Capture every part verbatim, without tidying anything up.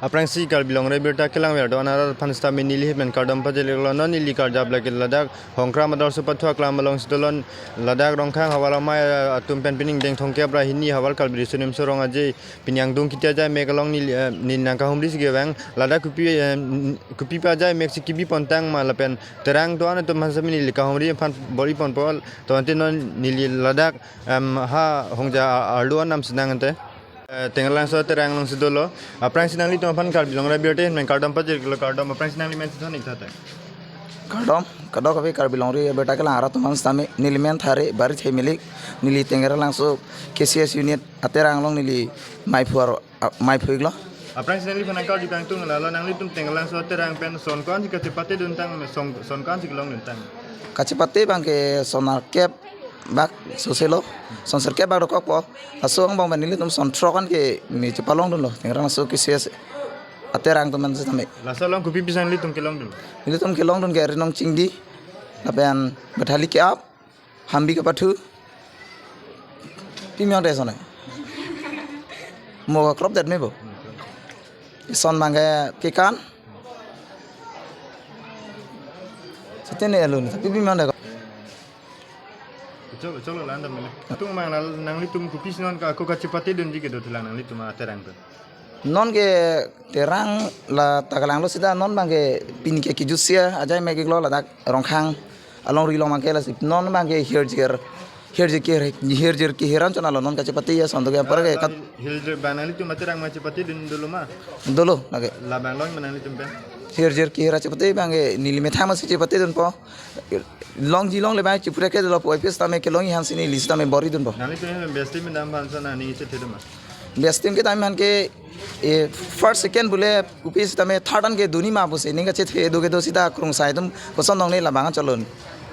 Aphrangsi Karbi Longri Abirta kelang ver do-an arat aphan sitame neli ahin pen kardom pajirlo. Non neli karjap lake ladak Hongkram Adarsho Pathu aklam alongsi dolo. Ladak Rongkhang Havar Amei atum pen pining dengthom kep ra hini Havar Karbi Riso Nimso Rong Aje pini angdung kiti ajai mek along neli, eh, neli nangkahumri si kevang. Ladak kopi, eh, kopi pu ajai mek si kebi pontang ma lapen terang do-an atum aphan sitame neli kahumri aphan bor-i ponpo. To ante non neli ladak, em, ha hongja arlo anam si nang ante. Eh, Tengralangso aterang alongsi dolo. Aphrangsi nanglitum aphan Karbi Longri Abirta ahin pen kardom pajirlo, kardom. Aphrangsi nangli men chethan ik tha. Kardom, kadokave Karbi Longri Abirta kelang arat atum aphan sitame, neli men Thare Bari Themeli, neli Tengralangso K C S unit aterang along neli maiphu aro, a, maiphu iklo. Aphrangsi nangliphan nangkarju kangtung lalo, nanglitum Tengralangso aterang pen son ko-an si kachepate duntang, son, son ko-an si kelong duntang. Kachepate abangke son nerkep bak soselo, son sirkep bak dokokpo. Laso angbong pen nelitum son throk an ke neli chepalong dunlo. Tengralangso K C S aterang atum aphan sitame. Laso along kopi pisi nanglitum kelong dun? Nelitum kelong dun ke Rinong Chingdi, lapen Bethali ke-ap, Hambi kepathu, pimi ante son-e. Mo crop that me bo. Son abangke kekan. Sitene alun, tapi pimi ante. Cholo, cholo, landa mele. Tung mang nal-, nanglitum kopisi non ka, ko kachepate dunji kedo thilang nanglitum aterang pen? Non ke terang la ta kalanglo sita, non abangke pini ke kijutsi ajai mek iklo ladak Rongkhang alongri along abangke lasi non abangke hirjir, hirjir kehir, hirjir kehir an chonalo non kachepate ason do ke apar ke kat. Hirjir abang nanglitum aterang ma chepate dun dolo ma? Dolo lake. Labang along ma nanglitum pen? Hirjir kehir achepate abangke neli methang masi chepate dunpo. Longji longle abang chipure ke dolo po, epis tame kelongji aphan si neli sitame bor-i dunpo. Nanglitum best team dam aphan sa nangning chethe do ma? Best team kedam aphan ke, eh, first, second bule kopi sitame third an ke duni ma pusi ning kachethe do kedo sita krungsai atum koson dong ne labang an cholon.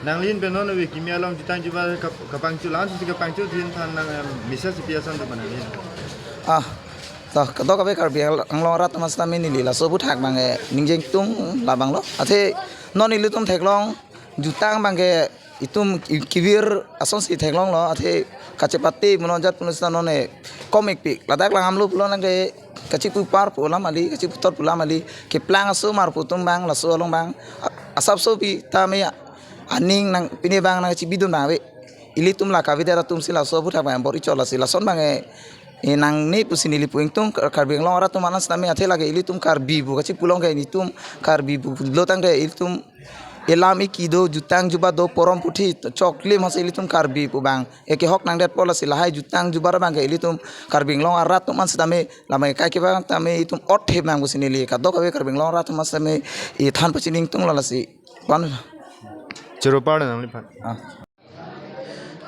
Nangli ahin pen non ave kimi along jutang juba kap-, kapangchul an si kapangchul din than nang, em, misa si piasan do ma nangli? Ah, to, kadokave Karbi Anglong arat atum aphan sitame neli laso aphuthak abangke, eh, ning jengtung labanglo. Athe non ilitum theklong jutang abangke itum ki-, kevir asonsi theklonglo, athe kachepate punon jat punon sita non, eh, kom ikpik. Ladak langdamlo pulo nangke kachipu par pu alam kali, kachipu tor pu alam kali, keplang asomar pu atum abang, laso along abang, a-, asapso pi tame aning nang pine abang nangchibidun abang ave. Ilitum la kavedet atum si laso aphuthak abang bor-i chot lasi lason abangke, eh, nangne pusi neli pu ingtung Kar-, Karbi Anglong arat atum aphan sitame, athe lake ilitum Karbi pu kachipulong ke ilitum Karbi pu lo tangte ilitum elam iki do, jutang juba do, porom puthi choklim hasi ilitum Karbi pu abang eke hok nangdetpo lasi lahai jutang juba abangke ilitum Karbi Anglong arat atum aphan sitame lamai kai ke abang tame itum ot thep nang pusi neli kadokave Karbi Anglong arat atum aphan sitame ithan pachini ingtung lo lasi. Pan. Choro par nangliphan. Ah.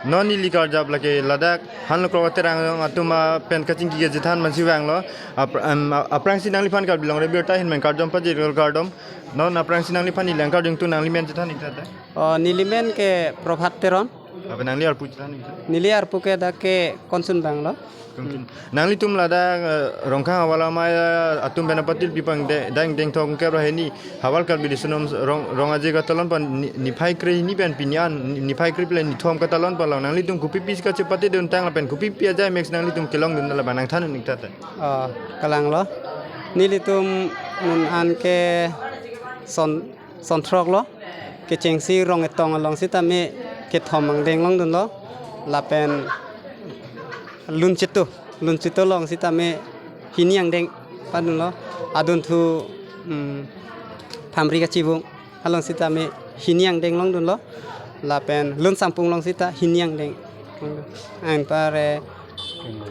Non neli karjap lake ladak Hanlokro aterang along atum pen kachingki kachethan mansi vanglo. Ap-, em, a-, aphrangsi nangliphan Karbi Longri Abirta ahin pen kardom pajirlo, kardom. Non aphrangsi nangliphan neli nangkarju ingtung, nangli men chethan ik tha. Oh, neli men ke Prabhat Teron. Apa nangli arpu chethan ik tha? Neli arpu ke dak ke Konsun abanglo. Konsun. Nanglitum ladak, eh, Rongkhang Havar Amei, eh, atum pen apatil pi abang de-, dang dengthom kep ra hini Havar Karbi Riso Nimso Rong, Rong Aje katalon pen ni-, niphai kre hini pen pini an, ni-, niphai kre pen nithom katalon pen along nanglitum kopi pisi kachepate duntang lapen kopi pi ajai mek si nanglitum kelong dun labang nangthan ik tha. Ah, kalanglo. Nelitum non an ke son, son throk lo. Kechengsi Rong Etong along sitame kethom angdeng longdunlo. Lapen Lunchitu, Lunchitu along sitame hini angdeng padunlo. Adunthu, mm, Phamri Kachibung along sitame hini angdeng longdunlo. Lapen Lunsampung along sita hini angdeng. Anpar, eh,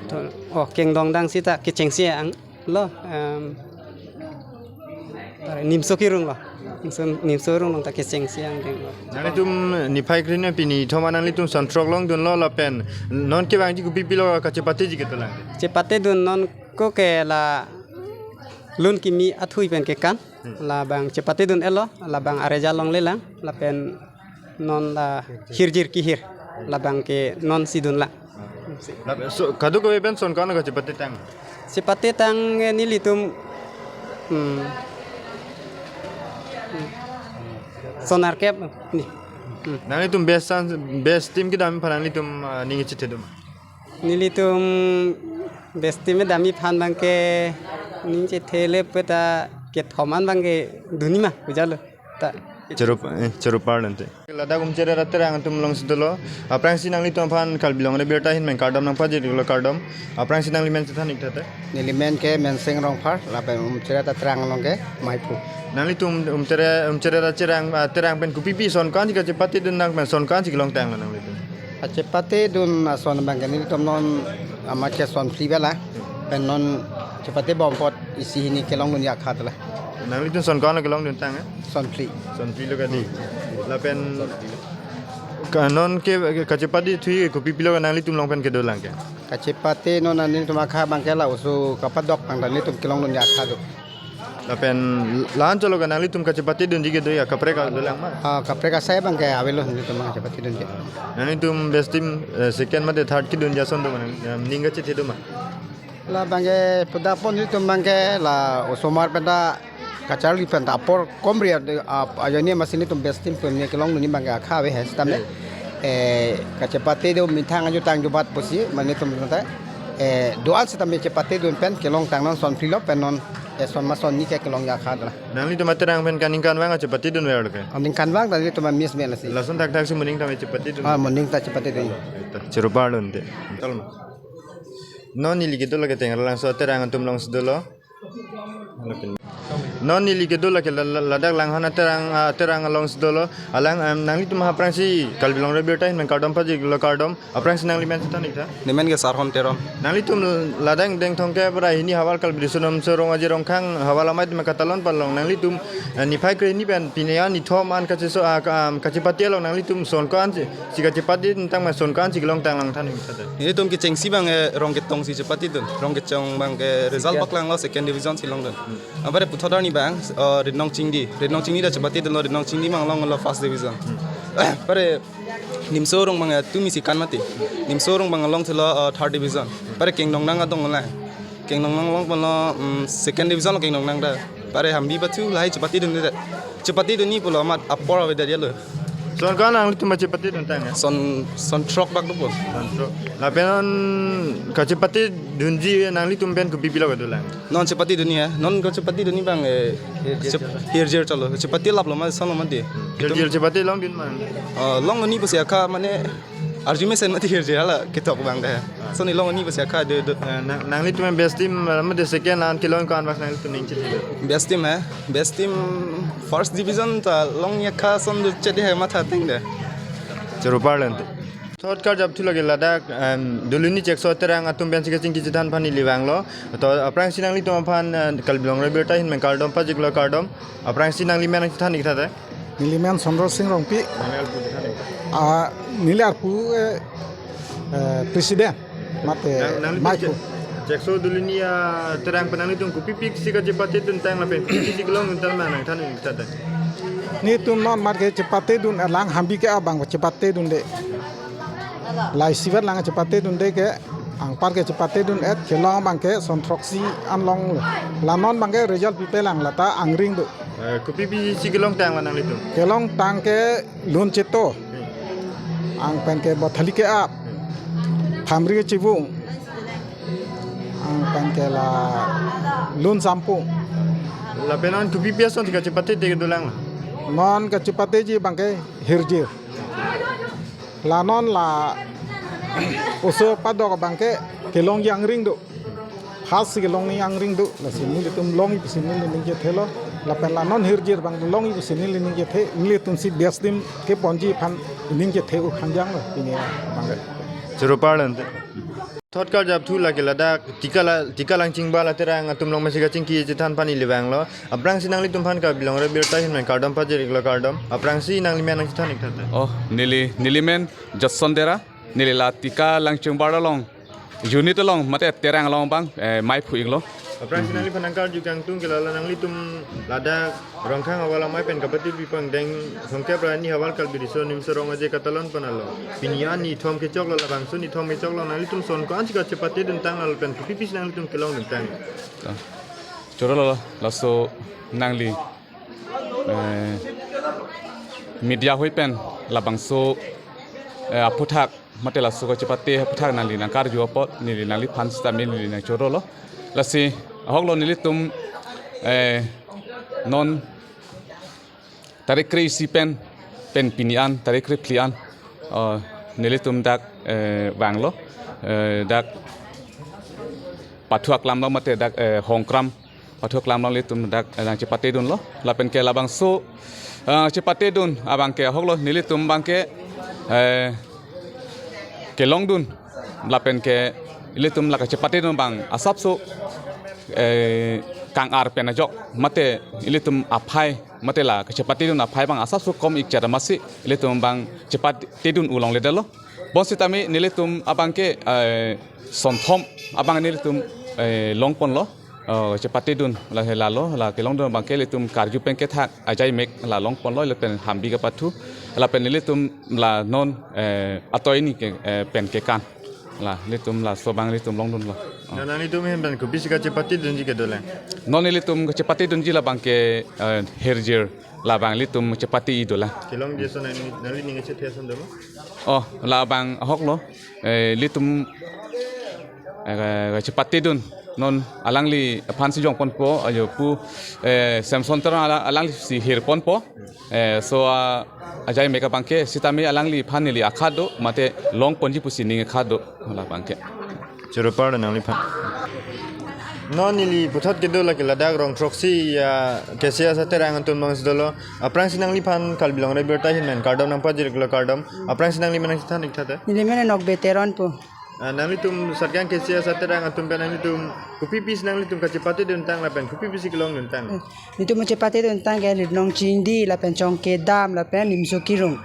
to, oh, Kengdongdang sita kechengsi ang lo, em, Nimso Kirung lo. Nimso, Nimso Kirung along ta kechengsi angdeng lo. Nanglitum niphai kre hini pini thom an nanglitum son throk longdunlo lapen non kevangji kopi pilo kachepate ji kedo lang? Chepate dun non ko ke la lun kimi athui pen kekan. Hmm. Labang chepate dun-etlo, labang areja longle lang, lapen non la hirjir kehir, labang ke non si dun lang. Lap-, so, kadokave pen son ko-an kachepate tang? Chepate tang, eh, nelitum, hmm, hmm, son nerkep ni. Hmm. Nanglitum best chance, best team kedam aphan nanglitum, ah, ning chethe do ma? Nelitum best team kedam aphan abangke Ning chethe le peta kethom an abang ke dunji ma, pu jalo. Ta. Cherup, eh, cherup parlante. Ladak Umchere Terang atum alongsi dolo. Aphrangsi nanglitum aphan Karbi Anglong Radio abirta ahin pen kardom nangpajirlo, kardom. Aphrangsi nangli men chethan ik tha te. Neli men ke Mensing Rongphar, lapen Umchere Terang along ke Maiphu. Nanglitum Umchere, Umchere Terang, ah, Terang pen kopipi ason ko-ansi kachepatedun nang pen ason ko-ansi kelongtanglo nanglitum? Kachepatedun ason abang ke nelitum non amat ke son phli bela, pen non chepate bom apot isi hini kelongdunji akha dolang. Nanglitum ason ko-an kelongduntang, eh? Son phli. Son phli lo kali. Lapen ka non ke kachepate thuji kopipi lo nanglitum along pen kedolang ke? Kachepate non nelitum akha abang ke la oso kapadok abang ta nelitum kelongdunji akha do. Lapen la-an cholo ke nanglitum kachepatedunji kedo ya, kaprek dolang ma? Ah, kaprek asai abang ke avelo nelitum kachepatedunji. Nanglitum best team, eh, second mate third kedunji ason do ma, eh, ning kachethe do ma? Labang ke pudapon nelitum abang ke la osomar pen ta kacharli pen ta apor komri a, a, ajoine amatsi nelitum best team pen ne kelongdunji abang ke akha ave he sitame. Eh, kachepatedun methang ajutang jubat pusi mane nelitum ta, eh, do-an sitame chepatedun pen kelongtang non son phli lo pen non, eh, son ma son ni ke kelongji akha dolang. Nanglitum Terang pen kaningkanvang kachepatedun ver lo ke? Aningkanvang ta nelitum miss me lasi. Lason thakthak si moning tame chepatedun. Ah, moning ta chepatedun. Cherup parlante. Tolma. Non neli kedo lake Tengralangso Terang atum alongsi dolo. Non neli kedo lake la-, la-, ladak Langhan Terang, ah, Terang alongsi dolo. Alang, em, nanglitum aphrangsi Karbi Anglong Radio abirta ahin pen kardom pajirlo, kardom. Aphrangsi nangli men chethan ik tha. Ne men ke Sarhon Teron. Nanglitum ladak Dengthong ke pura hini havar Karbi Riso Nimso Rong Aje Rongkhang havar amei atum katalon pon long. Nanglitum, eh, niphai krehini pen pini an nithom an kacheso, ah, ka-, um, kachepate along nanglitum ason ko-ansi, si kachepateduntang ma ason ko-ansi kelongtang lang than ik tha te. Nelitum kechengsi abang, eh, rong ketongsi chepatedun. Rong kechong abang ke result paklanglo second division si longdun. Apare puthot arni abang, eh, Ritnong Chingdi. Ritnong Chingdi ta chepatedunlo, Ritnong Chingdi abang longlo first division. Apare Nimso Rong abang, eh, tumi si kan mati. Nimso Rong abang longthelo, eh, third division. Apare Kengnongnang adong la. Kengnongnang longponlo, mm, second division lo Kengnongnang ta. Apare Hambi pathu lahai chepatedunde. Chepatedunji pulo amat apor avedetlo. Ason ko-an nanglitum chepatedun tang ya? Son, son throk bak dopo. Son throk. Lapen non kachepatedunji nanglitum pen kopipi lo kedolang? Non chepatedunji ya. Non kachepatedunji abang, eh, hirjir chep-, chalo. Hirjir chalo. Chepate laplo ma, sonlo ma di. Hirjir chepate longdun ma? Oh, longdunji pusi akha mane arju mesen mati hirjir hala ketok abang ta. Sonni longdunji pusi akha do do. Eh, nang, nanglitum best team, eh, mate second an kelong ko-an bak nanglitum ning chethe? Best team he. Best team first division ta longji akha son do chethe he matha tengde. Cherup parlante. Thot karjap thu lake ladak, em, Duluni Chekso Terang atum pensi kachingki chethan aphan neli vanglo. To aphrangsi nanglitum aphan, eh, Karbi Anglong Radio abirta ahin pen kardom pajirlo, kardom. Aphrangsi nangli men nangchethan ik tha te. Neli men Chandra Sing Rongpi. Nangli arpu chethan ik tha. Ah, neli arpu, eh, eh, president. Mate, nang, nanglitum Michael. Chek-, Chekso Duluni, ah, Terang pen nanglitum kopipisi kachepatedun tang lapen kopipisi kelongdun tang ma nangthan ik tha te. Nelitum non mat kachepatedun, eh, lang Hambi ke abang chepatedunde. Laisi vet lang chepatedunde ke, anpar kachepatedun-et, kelong abang ke son throksi an longlo. La non abang ke result pipe lang lata angring do. Eh, kopipisi kelongtang la nanglitum? Kelongtang ke Lun Cheto. Hmm. Anpen ke Bothali ke-ap. Hmm. Phamri kechivung. Anpen ke la Lun Sampung. Lapen non kopipi asonsi kachepate te kedolang? Non kachepateji abang ke hirjir. La non la oso padok abang ke kelongji angring do. First si kelongji angring do. Lasi nelitum longji pusi neli ning chethelo. Lapen la non hirjir abang longji pusi neli ning chethe. Nelitum si best team keponji aphan ning chethe-o khangjang lo. Pini abang ke. Cherup parlante. Thot karjap thu lake ladak Tika la, Tika Langchingbar la Terang atum along pensi kachingki chethan aphan neli vanglo. Aphrangsi nanglitum aphan Karbi Anglong Radio abirta ahin pen kardom pajir iklo, kardom. Aphrangsi nangli men nangchethan ik tha te. Oh, neli, neli men Judson Terang, neli la Tika Langchingbar along, unit along, mate Terang along abang, eh, mei phu iklo. Aphrangsi nangliphan nangkarju kangtung ke la la nanglitum ladak Rongkhang havar amei pen kapatiri pangdeng songkep ra hini havar Karbi Riso Nimso Rong Aje katalon pon lo. Pini an nithom kechoklo, labangso nithom kechoklo, nanglitum son ko-ansi kachepatedun tang lapen kopipisi nanglitum kelongdun tang? Chorolo, laso nangli, eh, media ahoi pen labangso, eh, aphuthak mate laso kachepate aphuthak nangli nangkarju apot neli nangliphan sitame neli nangchorolo. Lasi Ahoklo nelitum, eh, non tarik kre-isi pen, pen pini an, tarik kre-phli an, eh, nelitum dak, eh, vanglo, eh, dak pathu aklam lo mate dak, eh, Hongkram pathu aklam lo nelitum dak, eh, nangchepatedunlo. Lapen ke labangso, eh, chepatedun abang ke ahoklo nelitum abang ke, eh, kelongdun lapen ke ilitum la kachepatedun abang asapso, eh, kang-ar pen ajok mate ilitum aphai mate la kachepatedun aphai abang asapso kom ik chara masi ilitum abang chepatedun ulongledetlo. Bonsitame nelitum abang ke, eh, sonthom abang nelitum, eh, longponlo. Eh, chepatedun la he lalo la kelongdun abang ke ilitum karju pen kethak ajai mek la longponlo lapen hambi kapathu lapen nelitum la non, eh, atoini ke, eh, pen kekan. La nelitum laso abang nelitum longdunlo. Na nanglitum hem pen kopisi kachepatedunji kedolang? Non nelitum kachepatedunji labang ke, eh, hirjir labang nelitum chepate-i dolang. Kelongji ason nangli, nangli ning chethe ason dolo? Oh, labang ahoklo. Eh, ilitum, eh, chepatedun non alangliphan si jongponpo, ajo pu, eh, Samson Teron ala-, alanglisi hirponpo. Eh, so, ah, ajai mek abang ke sitame alangliphan neli akhat do, mate longponji pusi ning akhat do, labang ke. Choro pardon nangliphan. Non neli puthot kedo lake ladak rong throksi ya K C S Terang atum nangsi dolo. Aphrangsi nangliphan Karbi Longri Abirta ahin pen kardom nangpajirlo, kardom. Aphrangsi nangli men nangchethan ik tha te? Neli men Nokbe Teron pu. Ah, nanglitum Satgang K C S Terang atum pen nanglitum kopipisi nanglitum kachepatedun tang lapen kopipisi kelongdun tang? Nelitum chepatedun tang ke rit nong chingdi lapen chong kedam lapen nimso kirung.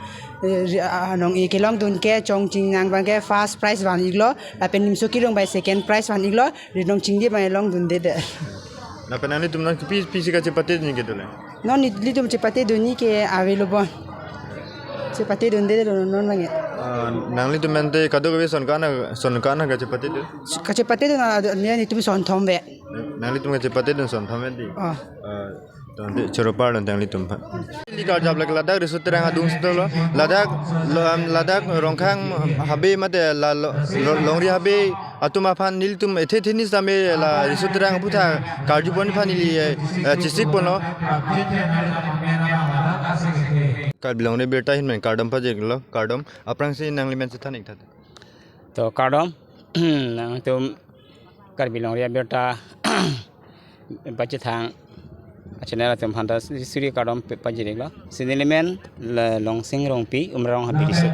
Eh, ri-, ah, nong-e kelongdun ke chong chingnang abang ke first prize van iklo lapen nimso kirung bai second prize van iklo, rit nong chingdi abang longdundedet. Lapen nanglitum non kopipisi kachepatedunji kedolang? Non nelitum chepatedunji ke avelo bon. Chepatedundedetlo non abang ke. Ah, nanglitum mente kadokave son ko-an, son ko-an kachepatedun? Kachepatedun, ah, ne nelitum sonthom ave. Nanglitum kachepatedun sonthom ave di? Ah. Ah, tangte choro pardon nanglitum aphan. Ili karjap lake ladak Riso Terang adungsi dolo. Ladak lo-, um, ladak Rongkhang habe mate la lo-, lo-, Longri habe atum aphan nelitum ethe theni sitame la Riso Terang aphuthak karjupon aphan ili, eh, eh, chesikponlo. Karbi Longri Abirta ahin pen kardom pajirlo, kardom. Aphrangsi nangli men chethan ik tha te? To kardom. Nangtum Karbi Longri Abirta pachethang a-channel atum aphanta suri kardom pe-, pajirlo. Si neli men la Longsing Rongpi, Umrarong habe riso.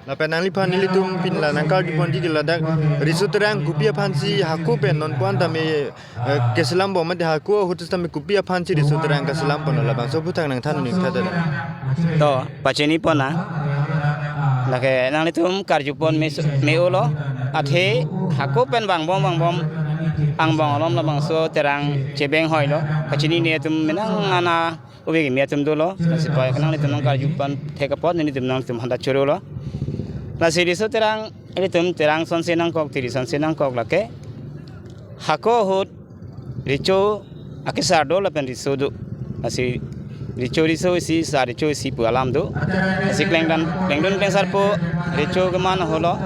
Lapen nangliphan nelitum pini la nangkarjuponji ke ladak Riso Terang kopi aphansi hako pen non pu-an tame, eh, keselam bom mate hako ahut sitame kopi aphansi Riso Terang keselamponlo, labangso aphuthak nangthan ik tha te? To, pachini ponnang. Lake nanglitum karjupon me-, me-olo. Athe hako pen vangbom vangbom angbong alom labangso terang chebeng hoilo. Kachinine atum menang ana ove kimi atum dolo. Lasi pai ke nanglitum nangkarjupon thek apot nelitum nangtum aphanta chorolo. Lasi Riso Terang, ilitum terang sonse nangkok, tiri sonse nangkok lake hako ahut recho akesar do lapen riso do. Lasi recho riso isi, sa recho isi pu alam do. Lasi klengdan, klengdun klengsarpo recho keman ahutlo.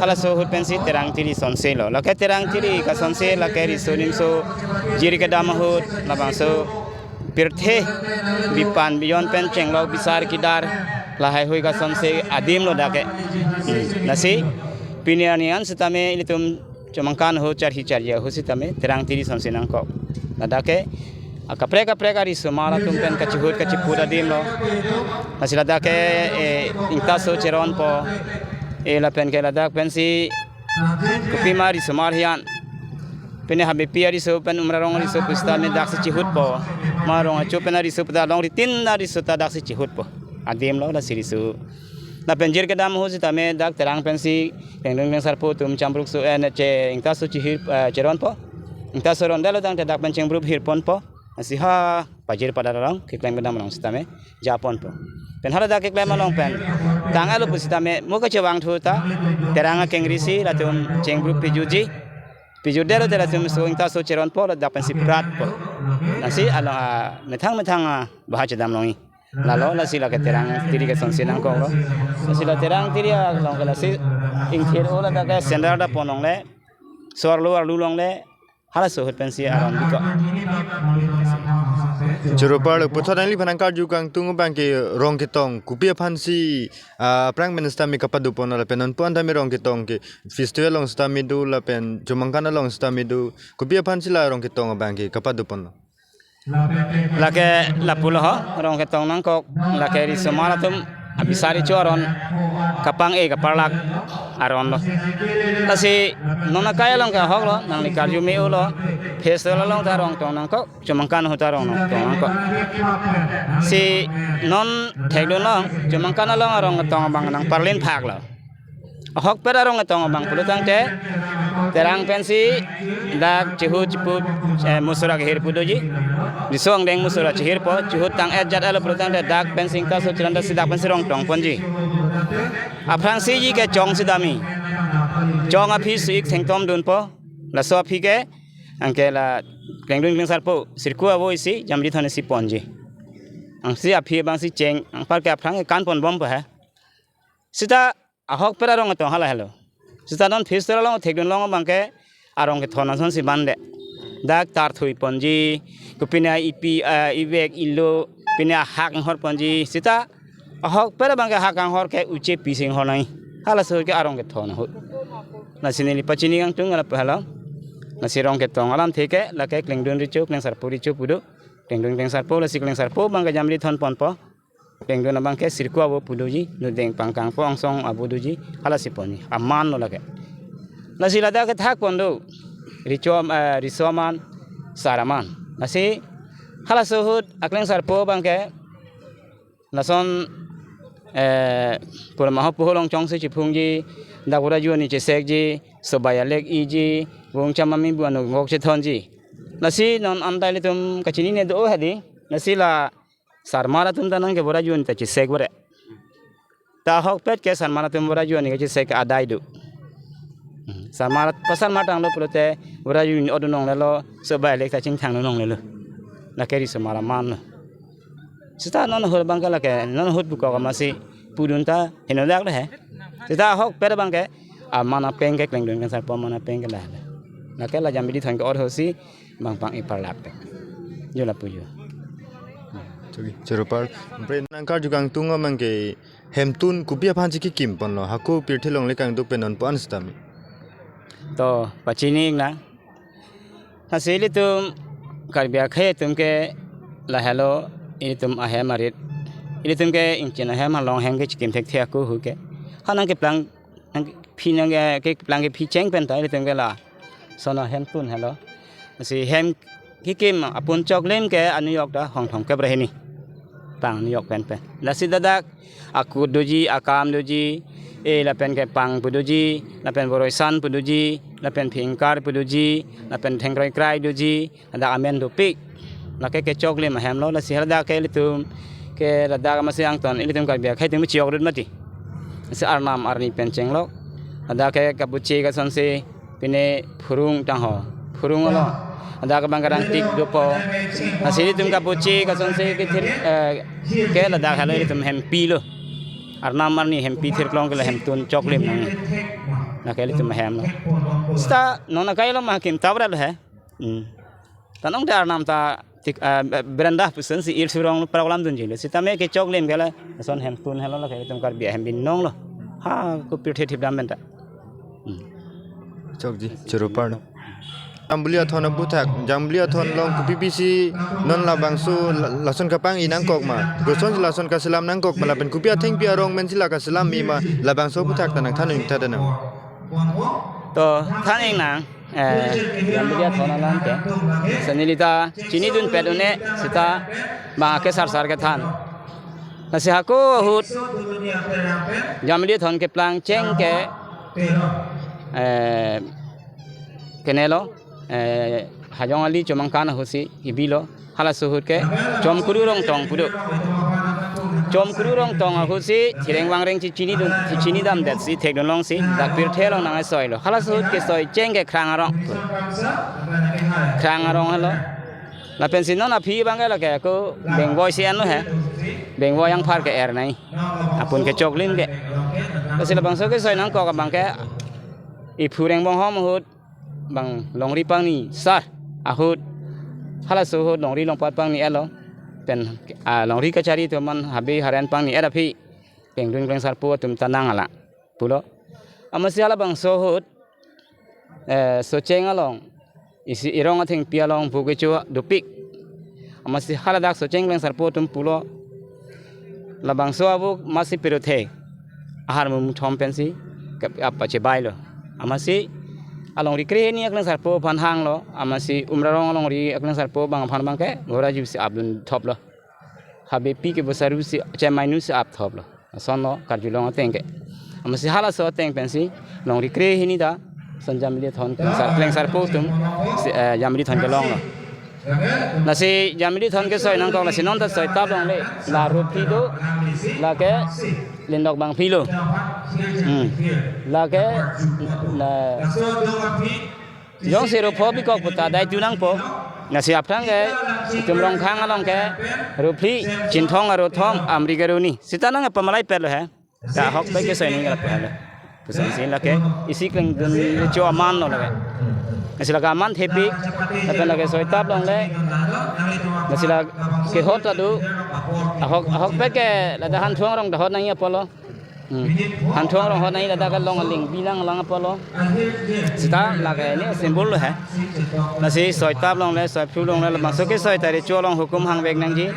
Halaso ahut pensi terang tiri sonselo. Lake terang tiri kasonse lake riso nimso jir kedam ahut labangso pirthe bipan bijon pen chenglok bisar kidar lahaihui kasonse adimlo dak ke. Hmm. Lasi pini arni an sitame ilitum chomangkan ahut charhi charji ahut sitame terang tiri sonse nangkok. Ladak ke akaprek kaprek arisomar atum pen kachihut kachiput adimlo. Lasi ladak ke, eh, ingtaso cheronpo. Eh, lapen ke ladak pensi kopima risomar hian. Pine habepi ariso pen Umrarong ariso pusitame daksi chihutpo. Marong acho pen ariso puta Longri tin ariso ta daksi chihutpo. Adimlo lasi riso. Lapen jir kedam ahut sitame dak terang pensi klengdun klengsarpo atum chambruk so, eh, ne che ingtaso chihir, eh, cheronpo. Ingtaso rondetlo tangte dak pen chengbruk hirponpo. Lasi ha pajir pada along, keklem kedam along sitame japonpo. Pen haladak keklem along pen tang-etlo pusitame mo kachevangthu ta terang akengrisi latum chengbruk pijuji. Pijudetlo te latum so ingtaso cheronpo ladak pensi pratpo. Lasi along, ah, methang methang, ah, bahai chedam longji. Lalo lasi lake terang tiri kesonse nangkoklo. Lasi la terang tiri along ke lasi ingthir-o ladak ke sendal ta pon longle, so-arlo arlu longle, Halaso ahut pensi aron bikok. Choro parlo, puthot nangliphan nangkarju kangtung abangke rong ketong kopi aphansi, ah, aphrang pen sitame kapadopon lapen nonpu an tame rong ketong ke festival along sitame do lapen chomangkan along sitame do, kopi aphansi la rong ketong abangke kapadopon? Lake lapulo ho, rong ketong nangkok, lake risomar atum abisari cho aron, kapang-e kaparlak aron lo. Lasi non akai along ke ahok lo, nangli karju me-o lo, festival along ta rong tong nangkok, chomangkan ahut ta rong tong nangkok. Si non thekdun long, chomangkan along arong ketong abang nangparlin phak lo. Ahokpet arong ketong abang pulo tangte, Terang pensi dak chihut chipu, eh, musora kehir pu doji. Riso angdeng musora chihirpo, chihut tang-et jat alo pulo tangte dak pensi ingta so chiranta si dak pensi rong tongponji. Aphrangsi ji ke chong si dami. Chong aphi su-ik thengtom dunpo. Laso aphi ke anke la klengdun klengsarpo, sirku avo isi, jamri thon isi ponji. Ansi aphi abangsi cheng, anpar ke aphrang ke kanponbompo he. Sita ahokpet arong ketong hala helo. Sita non festival along thekdun long abangke arong kethon asonsi bande. Dak tar thuiponji, kopine ipi, eh, ivek ilo, pine ahak inghorponji. Sita ahokpet abangke hak anghor ke uche pi si inghor nai. Halaso ke arong kethon ahut. Lasi neli pachini kangtung lapu helo. Lasi rong ketong alamthe ke lake klengdun recho, klengsarpo recho pu do. Klengdun klengsarpo, lasi klengsarpo abangke jamri thon ponpo. Klengdun abangke sirku avo pu doji, nudeng pangkangpo angsong avo doji, halasi ponji. Aman lo lake. Lasi ladak ke thakpon do. Richo, eh, riso aman, sar aman. Lasi halaso ahut aklengsarpo abangke lason, eh, pura maho puho long chongsi chiphungji, dak vora ju ani chesekji, sobai alek iji, vung chamami bu anung kok chethonji. Lasi non antai ilitum kachinine do hadi. Lasi la sarmar atum ta nang ke vora ju ani ta chesek vore. Ta ahokpet ke sarmar atum vora ju ani kachesek adai do. Hmm. Sarmar, pasarmar tanglo pulote vora ju ani odun longlelo, sobai alek ta chingthang longlelo. Lake risomar aman lo. Sita non ahut abangke lake, non ahut bukok amatsi pudun ta henodak le he. Sita ahokpet abangke aman apeng ke klengdun klengsarpo aman apeng ke la. Lake la jamri thon ke or hosi bang pang-e parlak te. Jo lapu jo. Choro parlo. Pre nangkarju kangtung abangke hemtun kopi aphansi kekim ponlo, hako pirthe along le kangduk pen nonpu an sitame. To, pachini nang. Lasi ilitum Karbi akhei atum ke la helo, ilitum ahem arit. Ilitum ke ingchin ahem along ahem ke chikim thekthe ako hu ke. Ha nang keplang, nang phi nang ke, keplang ke phi cheng pen ta ilitum ke la. Sono hemtun helo. Lasi hem kekim apun choklim ke anujok ta hong thomkep ra hini. Pang anujok pen pen. Lasi ladak akut doji, akam doji, e lapen kepang pu doji, lapen boroi san pu doji, lapen phi ingkar pu doji, lapen thengkroi krai doji, ladak amen dopik. Lake kechoklim ahem lo, lasi ladak ke ilitum ke ladak amatsi angton ilitum Karbi akhei atum chiok rut mati. Si arnam arni pen chenglok. Ladak ke kabuchi kasonsi pine phurung tang ho. Phurung alo. Ladak abang karang tik dopo. Lasi ilitum kabuchi kasonsi kethir, eh, ke ladak helo ilitum hempi lo. Arnam arni hempi thirklong ke la hemtun choklim nang. Lake ilitum hem lo. Sita non akai lo ma kim tabra lo he. Hmm. Ta nong te arnam ta tik, ah, berenda puson si ir surong program dunji lo. Sitame kechoklim ke la son hemtun helo lake ilitum Karbi ahem binong lo. Ha, ko pirthe thip dam pen ta. Hmm. Chokji, choro parlo. Jambili Athon aputhak, Jambili Athon along kopi pisi non labangso la-, lason kapang-e nangkok ma. Kosonsi lason kaselam nangkok ma lapen kopi athengpi arong pensi la kaselam-e ma labangso aputhak ta nangthan ingtha ta nang. To, than ing nang, eh, Jambili Athon alam ke. Senilita chinidun pet un-e sita bang ake sar sar kethan. Lasi hako ahut Jambili Athon keplang cheng ke, eh, kenelo, eh, Hajong Ali chomangkan ahutsi ibilo, halaso ahut ke Chomkuru Rongtong pu do. Chomkuru Rongtong ahutsi thireng vangreng chichinidun, chichinidam detsi thekdun longsi dak pirthe along nang-esoi lo. Halaso ahut kesoi cheng ke Khrang Arong. Khrang Arong helo. Lapensi non aphi abangke lake ako Bengvoi si enlo he. Bengvoi angphar ke er nai. Apun kechoklim ke. Lasi labangso kesoi nangkok abangke iphu Rengbonghom ahut bang longri pangni sar ahut, halaso ahut longri longpat pangni-etlo. Pen, ah, longri kachari atum an habe haren pangni-et aphi, Pengdun Klengsarpo atum ta nang ala pulo. Amatsi halabangso ahut, eh, Socheng along, isi erong athengpi along pu kecho dopik. Amatsi haladak Socheng Klengsarpo atum pulo, labangso abu masi piruthe ahar mum thom pensi kap-, apa chebailo. Amatsi alongri kre hini a Klengsarpo aphan hanglo. Amatsi Umrarong alongri a Klengsarpo bang aphan bangke Boraju si apdun thoplo. Habepi ke Bosaru si chemainu si ap thoplo. Asonlo karjulong ateng ke. Amatsi halaso ateng pensi longri kre hini ta son Jamili Thon Klengsar, Klengsarpo atum si, eh, Jamili Thon kelonglo. Lasi Jamili Thon kesoi nangkok, lasi non ta soi tap longle. La Ruphli do, lake Lindok Bangphli lo. Hmm. Lake na jongsi ro pho bikok puta dai tu nangpo. Lasi aphrang ke itum Rongkhang along ke Ruphli, Chinthong aro thom, Amri ke aro ni. Sita nang pamalai pet lo he. Ta ahokpet kesoi nangji lapu helo. Pusonsi lake isi klengdun cho aman lo lake. Lasi lake aman thepik, lapen lake soi tap longle. Lasi lake hot ta do. Ahok, ahokpet ke ladak Hanthuang Rong ta hot nangji apotlo. Hmm. Hanthuang Rong hot nangji, ladak ke long aling binang lang apotlo. Sita lake ni symbol lo he. Lasi soi tap longle, soi phru longle, labangso kesoi ta recho along hukum hangvek nangji.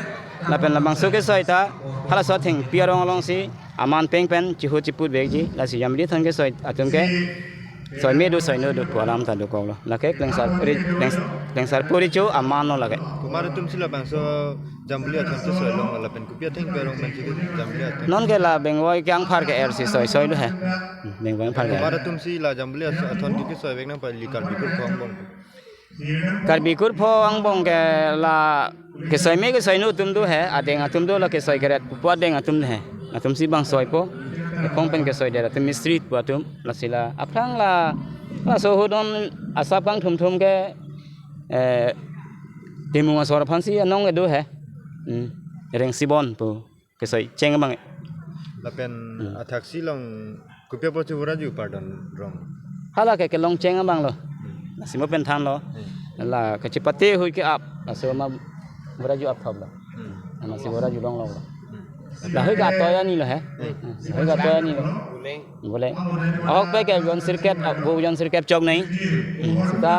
Lapen labangso kesoi ta halaso athengpi arong alongsi aman peng pen chihu chiput vekji, lasi Jamili Thon kesoi atum ke soi me do, soi no do pu alam ta dokoklo. Lake Klengsar, ri, Kleng, Klengsarpo recho aman lo lake. Komat atumsi labangso Jamili Athon kesoi long lapen kopi athengpi arong pensi Jamili Athon? Non ke la Bengvoi ke angphar ke-er si soi, soi lo he. Hmm, Bengvoi angphar ke-er. Komat atumsi la Jamili Athon ke kesoi vek nang pali Karbi Kurpho angbong? Karbi Kurpho angbong ke la kesoi me kesoi no atum do he, adeng atum do, la kesoi keret pupo adeng atum he. Atumsi bang soipo. Ephong pen kesoidet atum mistri pu atum. Lasi la aphrang la, laso ahut non asap kangthum thum ke, eh, Timung asor aphansi anong kedo he. Hmm. Rengsibon pu kesoi cheng abang. Lapen, hmm, athaksi long kopi apotsi Boraju pardon rong? Hala ke kelong cheng abang lo. Hmm. Lasi mo pen thanlo. Hmm. La kachipate hui ke ap, laso ma Boraju ap thoplo. Hmm. Amatsi Boraju longlo. Hmm. La hui ke atoi ani lo he. Hmm. Hui ke atoi ani lo. Bole. Ahokpet ke jon sirkep, ah, bo jon sirkep chok nangji. Hmm. Sita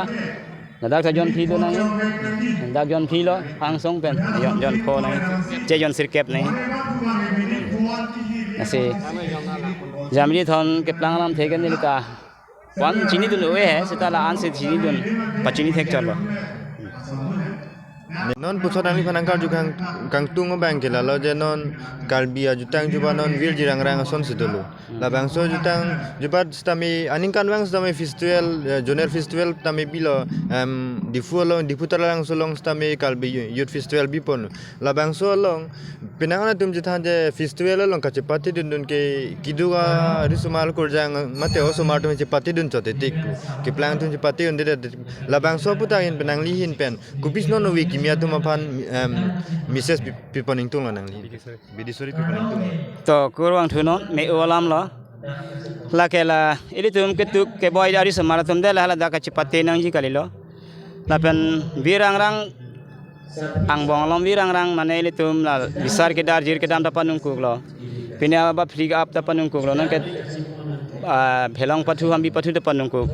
ladak ta jon phli do nangji. Ladak jon phli lo, hangsong pen. Jon, jon pho nangji. Che jon sirkep nangji. Lasi Jamili Thon keplang alamthe ke neli ta pachinidun ave he, sita la-an si chinidun, pachini thek chotlo. Ne non puthot nangliphan nangkarju kang, kangtung abang ke lalo je non Karbi ajutang juba non virji rangrang asonsi dolo. Hmm. Labangso jutang juba sitame aningkanvang sitame festival, eh, zonal festival tame bilo, em, Diphu along, Diphu Taralangso along sitame Karbi Youth Festival bipon. Labangso along penang atum chethan je festival along kachepate dundun ke keduk arisomar kurjang mate osomar atum chepate dun chote tik. Keplang atum chepate dunde. Labangso aphuthak ahin pen nangli ahin pen kopisi non ove kimi atum aphan, em, message pi, pipon ingtunglo nangli? Bidi sori pipon ingtunglo. To kurvangthu non me-o alam lo. Lake la ilitum ketuk keboi arisomar atum de la ladak kachepate nangji kalilo. Lapen virji rangrang angbong along virji rangrang mane ilitum la bisar kedar jir kedam ta panungkuklo. Pine aba phli ap ta panungkuklo. Nang ke, ah, phelong pathu hambi pathu ta panungkuk.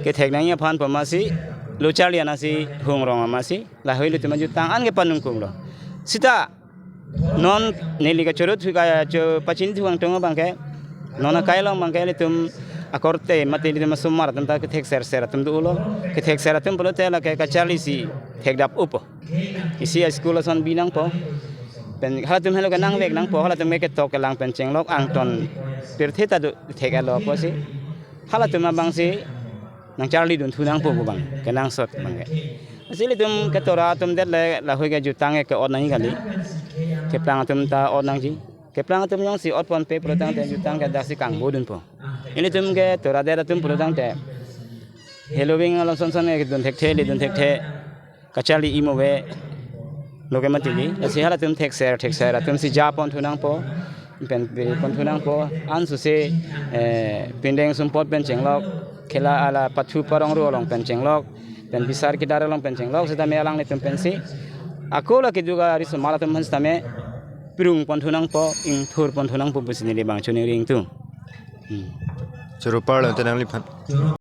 Kethek nangji aphan pu amatsi lo charli anatsi hung rong amatsi la hui ilitum ajutang an ke panungkuklo. Sita non neli kachoro thu kacho pachini thu kangtung abang ke, non akai along abang ke ilitum akorte mate ilitum asomar atum ta kethek ser ser atum dolo. Kethek ser atum pulote lake kacharli si thekdap upo. Isi a-school ason bi nangpo. Pen halatum helo kenangvek nangpo, halatum ke ketok kelang pen chenglok angton pirthe ta do thek-etlo pusi. Halatum abangsi nangcharli dun thu nangpo pu abang, kenangsot abang ke. Lasi ilitum ke Torah atum det le la hui ke jutang ke ot nangji kali. Keplang atum ta ot nangji. Keplang atum jongsi ot ponpe pulotangte jutang ke daksi kangbo dunpo. Ilitum ke Torah det atum pulotangte Halloween along son son ke dun thekthe, le dun thekthe. Kacharli imo ave lo ke mati li. Lasi halatum thekser, thekser atumsi ja pon thu nangpo. Pen biri pon thu nangpo. Ansose, eh, pindeng sumpot pen chenglok Khela ala pathu parong ru along pen chenglok, pen bisar kedar along pen chenglok setame alanglitum pensi ako la kejut arisomar atum aphan setame pirung ponthu nangpo, ingthur ponthu nangpo pusi neli bang choningri ingtung. Hmm. Choro parlo te nangliphan.